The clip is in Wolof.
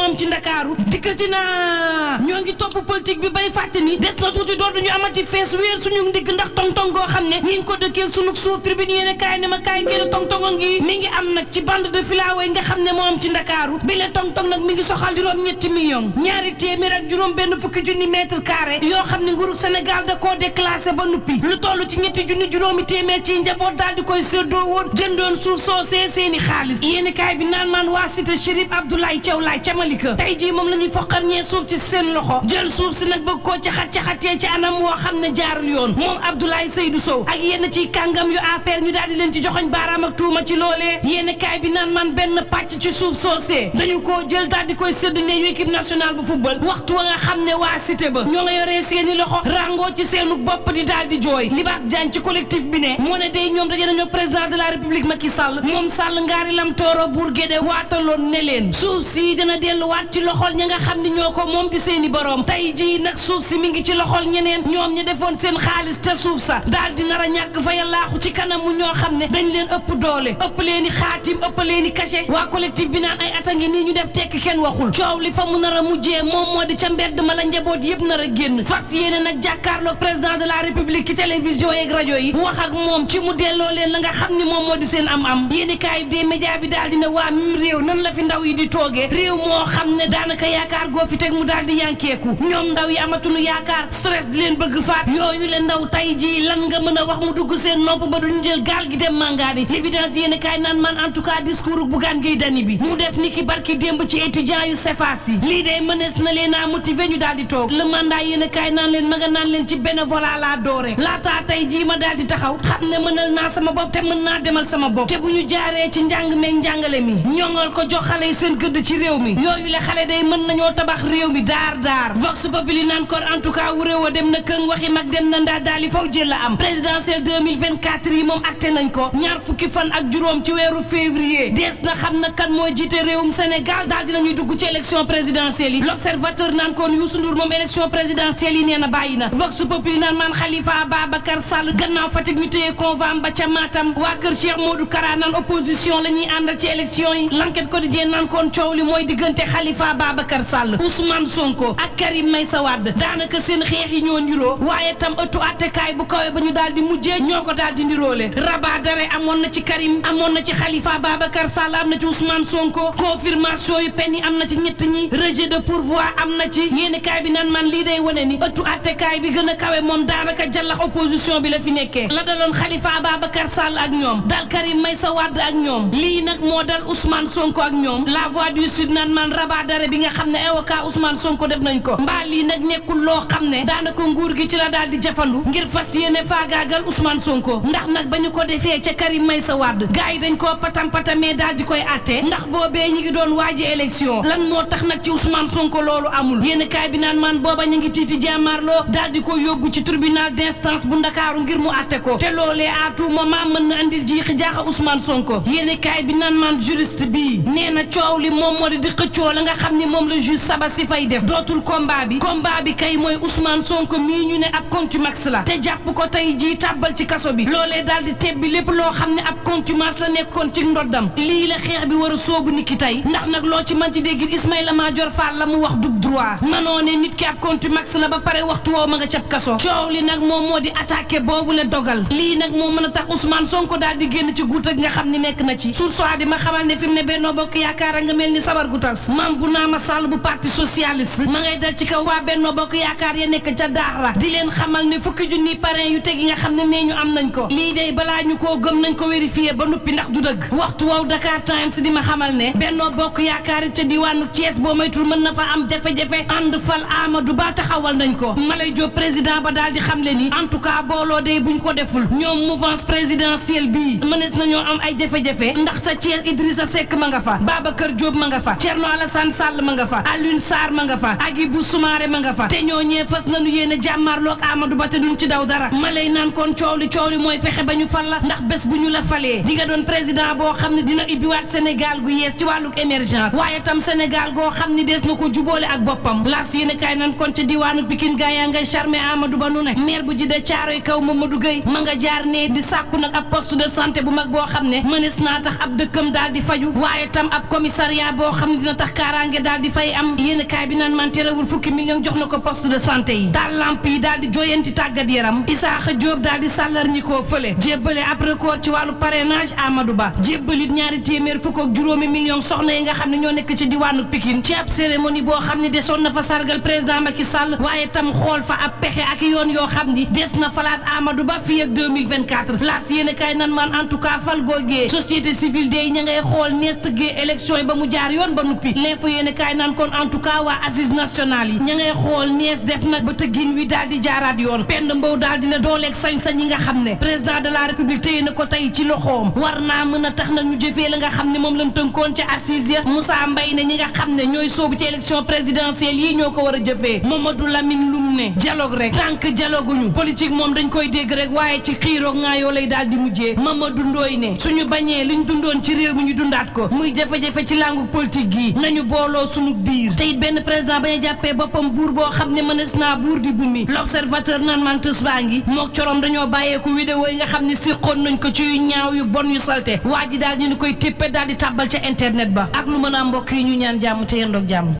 am ci Ndakaaru dikkati na ñoo ngi topp politique bi bay fàtte ni des na tuuti dootuñu amati fees weer suñu ndigg ndax tong-tong goo xam ne ñi ngi ko dëkkeel sunu suuf tribune yéene kaay ne ma kaay ngeen tong-tongo ngi mi ngi am nag ci bande de filao yi nga xam ne moo am ci Ndakaaru bi le tong-tong nag mi ngi soxal juróom ñetti millions ñaari téeméer ak juróom benn fukki junni mètre carré yoo xam ne nguuru Sénégal da koo déclassé ba nuppi lu toll ci ñetti junni juróomi téeméer ci njaboot daal di koy séddoo woon jëndoon suuf soosee seeni xaalis yéeni kaay bi naan maan waa cité Chérif Abdoulaye Thiaw Laye ca Malika tey jii moom la ñuy foqal ñee suuf ci seen loxo jël suuf si nag bëgg koo caxat-caxatee ci anam woo xam ne jaarul yoon moom Abdoulaye Seydou Sow ak yenn ci kàngam yu APR ñu daal di leen ci joxoñ baaraam ak tuuma ci loolee yéeni kaay bi naan maan benn pàcc ci suuf soosee dañu koo jël daal di koy sédd ne yu équipe nationale bu football waxtu wa nga xam ne waa cité ba ñoo nga yoree seeni loxo rangoo ci seenu bopp di daal di jooy Libaas Diagne ci collectif bi ne moo ne day ñoom daje nañoo président de la république Macky Sall moom Sall ngaari lam tooro buur géde waataloon ne leen suuf si dina delluwaat ci loxol ña nga xam ne ñoo ko moom di seeni borom tey jii nag suuf si mi ngi ci loxol ñeneen ñoom ña defoon seen xaalis te suuf sa daal di nar a ñàkk fa yàllaaxu ci kanamu ñoo xam ne dañ leen ëpp doole ëpp leeni xaatim ëpp leeni cachet waa collectif bi naan ay ata ngi nii ñu def tekk kenn waxul coow li fa mu nar a mujjee moom moo di ca mbedd ma la njaboot yëpp nar a génn fas yéene nag jàkkaarloog président de la république ci télévision yeeg rajo yi wax ak moom ci mu delloo leen la nga xam ni moom moo di seen am yéeni kaay des médias bi daal dina waa mim réew nan la fi ndaw yi di toogee réew moo xam ne daanaka yaakaar goo fi teg mu daal di yankeeku ñoom ndaw yi amatuñu yaakaar stress di leen bëgg faat yooyu leen ndaw tay ji lan nga mën a wax mu dugg seen nopp ba duñu jël gaal gi dem màngaani l'évidence yéeni kaay naan man en tout cas discours Bougane Gueye Dany bi mu def ni ki barki démb ci étudiants yu CEFAS yi lii day mënees na leen a motiver ñu daal di toog le mandat yéeni kaay naan leen ma nga naan leen ci bénévolat laa doore laataa tey jii ma daal di taxaw xam ne mënal naa sama bopp te mën naa demal sama bopp te bu ñu jaaree ci njàng meeg njàngale mi ñoŋal ko jox xale yi seen gëdd ci réew mi yooyu le xale day mën nañoo tabax réew mi daar vox populi naan kon en tout cas wu réew a dem na këng waxi mag dem na ndaa daal yi faw jël la am présidentielle 2024 yi moom acté nañ ko ñaar fukki fan ak juróom ci weeru février dees na xam na kan mooy jiite réewum Sénégal daal dinañuy dugg ci élection présidentielle yi l'observateur naan kon Youssou Ndour moom élection présidentielle yi nee na bàyyi na vox populi naan maan Khalifa Ababacar Sall gannaaw Fatick ñu téye convent ba ca Matam waa kër Cheikh Modou Kara naan opposition la ñuy àndal ci élection yi l'enquête quotidien naan kon coow li mooy diggante Khalifa Ababacar Sall Ousmane Sonko ak Karim Meïssa Wade daanaka seen xeex yi ñoo niroo waaye tam ëttu attekaay bu kawe ba ñu daal di mujjee ñoo ko daal di niroole rabat d'arrêt amoon na ci Karim amoon na ci Khalifa Ababacar Sall am na ci Ousmane Sonko confirmation yu penn yi am na ci ñett ñi rejet de pourvoi am na ci yéeni kaay bi naan man lii day wane ni ëttu attekaay bi gën a kawe moom daanaka jàllax opposition bi la fi nekkee la daloon Khalifa Ababacar Sall ak ñoom dal Karim Meïssa Wade ak ñoom lii nag moo dal Ousmane Sonko ak ñoom la voix du sud naan man rabat d'arrêt bi nga xam ne avocat Ousmane Sonko def nañ ko mbaa lii nag nekkul loo xam ne daanaka nguur gi ci la daal di jafandu ngir fas yéene faagaagal Ousmane Sonko ndax nag ba ñu ko defee ca Karim Meïssa Wade gars yi dañ koo patam-patamee daal di koy atte ndax boobee ñi ngi doon waaji élection lan moo tax nag ci Ousmane Sonko loolu amul yéen kaay bi naan man booba ñu ngi tiiti jàmmaarloo daal di ko yóbbu ci tribunal d'instance bu Ndakaaru ngir mu atte ko te loolee à tout moment mën na andil jiixi jaaxa Ousmane Sonko yéen kaay bi naan man juriste bii nee na coow li moom moo di xëccoo la nga xam ni moom la juge Sabassi Faye def dootul combat bi kay mooy Ousmane Sonko mii ñu ne ab contumace la te jàpp ko tey jii tàbbal ci kaso bi loolee daal di tebbi lépp loo xam ne ab contumace la nekkoon ci ndoddam lii la xeex bi war a soobu niki tey ndax nag loo ci mën ci dégg Ismaïla Madior Fall la mu wax du droit manoo ne nit ki ab contumace la ba pare waxtu woo ma nga cab kaso coow li nag moom moo di attaqué boobu la dogal lii nag moo mën a tax Ousmane Sonko daal di génn ci guut ak nga xam ni nekk na ci sursoit di ma xamal ne fi mu ne Benno Bokk Yaakaar a nga mel ni sabar gu tas mam bu naama Sall bu parti socialiste ma ngay dal ci kaw waa Benno Bokk Yaakaar ya nekk ca Daara di leen xamal ne fukki junni parrain yu teg yi nga xam ne nee ñu am nañ ko lii day balaa ñu koo gëm nañ ko vérifier ba noppi ndax du dëgg waxtu woow Dakar Times di ma xamal ne Benno Bokk Yaakaar ca diwaanu Thiès boo maytul mën na fa am jafe-jafe ànd fal Amadou Ba taxawal nañ ko Malay Diop président ba daal di xam le ni en tout cas booloo day buñ ko deful ñoom mouvance présidentielle bii mënees nañoo am ay jafe-jafe ndax sa Thiès Idrissa Seck ma nga fa Babacar Diop ma nga fa Thierno Alassane Sall ma nga fa Alioune Sarr ma nga fa Agibou Soumaré ma nga fa te ñooñee fas nañu yéene jàmmaarloog Amadou Ba te duñ ci daw dara ma lay naan kon coow li mooy fexe ba ñu fal la ndax bés bu ñu la falee di nga doon président boo xam ne dina ibbiwaat Sénégal gu yees ci wàlluk émergence waaye tam Sénégal goo xam ni dees na ko jubóole ak boppam laas yéene kaay nan kon ca diwaanu Pikine gaa yaa ngay charmé Amadou Ba nu ne maire bu jide Caaroy kaw Mamadou Gueye ma nga jaar ne di sàkku nag ab poste de santé bu mag boo xam ne mënees naa tax ab dëkkam daal di faju waaye tam ab commissariat boo xam ne dina tax kaaraange daal di fay am yéen kaay bi naan man terewul fukki million jox na ko poste de santé yi taal lamp yi daal di joyanti tàggat yaram Isaaxa Diop daal di sàllar ñi koo fële jébbale ab record ci wàllu parrainage Amadou Ba jébbalit ñaari téeméer fukk ak juróomi million soxna yi nga xam ne ñoo nekk ci diwaanu Pikine ci ab cérémonie boo xam ne desoon na fa sargal président Macky Sall waaye tam xool fa ab pexe ak yoon yoo xam ni des na falaat Amadou Ba fii ak 2024 laas yéen kaay nan man en tout cas fal googee société civile day ña ngay xool nees tëggee élection yi ba mu jaar yoon ba nuppi l'info yéen kaay nan kon en tout cas waa assises nationales yi ña ngay xool nees def nag ba tëggin wi daal di jaaraat yoon pend mbow daal dina dooleeg sañ-sañ yi nga xam ne président de la république téye na ko tey ci loxoom war naa mën a tax nag ñu jëfee la nga xam ne moom lañ tënkoon ca assises ya Moussa Mbaye ne ñi nga xam ne ñooy soobu ci élection présidentielle yi ñoo ko war a jëfee Mamadou Lamine Loum ne dialogue rek tant que dialogue ñu politique moom dañ koy dégg rek waaye ci xiiroog ngaayoo lay daal di mujjee Mamadou Ndoye ne suñu bañee liñ dundoon ci réew mi ñu dundaat ko muy jafe-jafe ci langue politique gi nañu booloo suñu biir te it benn président bañ a jàppee boppam buur boo xam ne mënees naa buur di bumi l'observateur naan man tës baa ngi mook corom dañoo bàyyeeku vidéo yi nga xam ne siqoon nañ ko ci yu ñaaw yu bon yu salte waa ji daal ñu ni koy téppe daal di tàbbal ca internet ba ak lu mën a mbokk yi ñu ñaan jàmm te yendoog jàmm